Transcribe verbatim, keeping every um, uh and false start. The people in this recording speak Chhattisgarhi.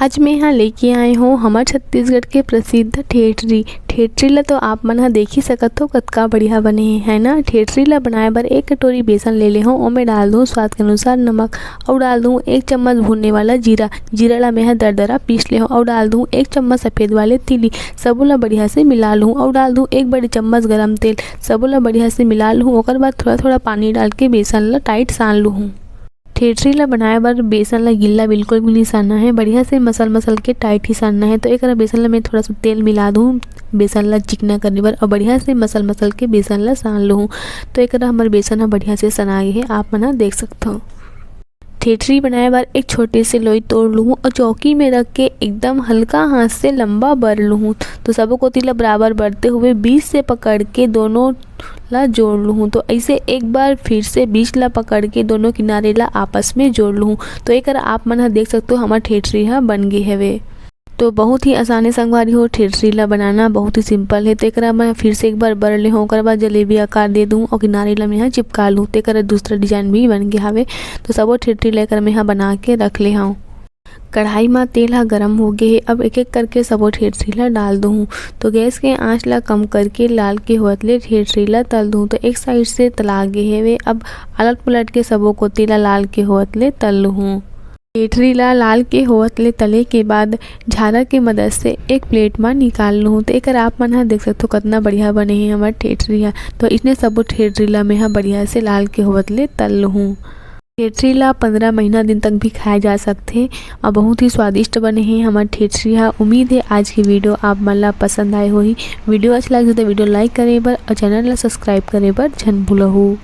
आज मैं यहाँ लेके आए हूँ हमर छत्तीसगढ़ के प्रसिद्ध ठेठरी। ठेठरी ला तो आप मन ह देख ही सकत हो, कतका बढ़िया बने हे, है ना? ठेठरी ला बनाए बर एक कटोरी बेसन ले ले हूँ। ओमे डाल दूँ स्वाद के अनुसार नमक, अउ डाल दूँ एक चम्मच भुनने वाला जीरा। जीरा ला मैं ह दरदरा पीस ले हूँ, अउ डाल दूँ एक चम्मच सफेद वाले तिली। सबो ला बढ़िया से मिला लूँ, अउ डाल दूँ एक बड़ी चम्मच गरम तेल। सबो ला बढ़िया से मिला लूँ। ओकर बाद थोड़ा थोड़ा पानी डाल के बेसन ला टाइट सान लूँ। ठेठरी ला बनाए बर बेसन ला गिल्ला बिल्कुल भी नहीं सानना है, बढ़िया से मसल मसल के टाइट ही सानना है। तो एक बेसन ला मैं थोड़ा सा तेल मिला दूँ बेसन ला चिकना करने बर, और बढ़िया से मसल मसल के बेसन ला सान लूँ। तो एक हमर बेसन ह बढ़िया से सना गे हे, आप मन ह देख सकथो। ठेठरी बनाए बर एक छोटे से लोई तोड़ लूँ और चौकी में रख के एकदम हल्का हाथ से लंबा बर लूँ। तो सबो कोती ला बराबर बरते हुए बीच से पकड़ के दोनों ला जोड़ लूँ। तो ऐसे एक बार फिर से बीच ला पकड़ के दोनों किनारे ला आपस में जोड़ लूँ। तो एक आप मन ह देख सकते हो, हमार ठेठरी ह बन गे हवे। तो बहुत ही आसान है संगवारी हो, ठेठरी ला बनाना बहुत ही सिंपल है। तो एकरा मैं फिर से एक बार बर ले हूँ, ओकर बाद जलेबी आकार दे दूँ और किनारे ला मैं चिपका लूँ। तो एकरा दूसरा डिजाइन भी बन गया हवे। तो सबो ठेठरी ला एकर मैं बना के रख ले हूँ। कढ़ाई म तेल ह गरम हो गे हे। अब एक एक करके सबो ठेठरी ला डाल दूँ। तो गैस के आंच ला कम करके लाल के होवत ले ठेठरी ला तल दूँ। तो एक साइड से तला गे हेवे। अब अलट पलट के सबो कोती ला लाल के होवत ले तल लूँ। ठेठरी ला लाल के होवत ले तले के बाद झारा के मदद से एक प्लेट म निकाल लूँ। तो एकर आप मन ह देख सकथो, कतना बढ़िया बने हे हमर ठेठरी ह। तो इसने सबो ठेठरी ला मैं ह बढ़िया से लाल के होवत ले तल लूँ। ठेठरी ला पंद्रह महीना दिन तक भी खाए जा सकथे और बहुत ही स्वादिष्ट बने हे हमर ठेठरी ह। उम्मीद है आज की वीडियो आप मन ला पसंद आए होही। वीडियो अच्छा लगे तो वीडियो लाइक करे बर और चैनल ला सब्सक्राइब करे बर झन भूलहू।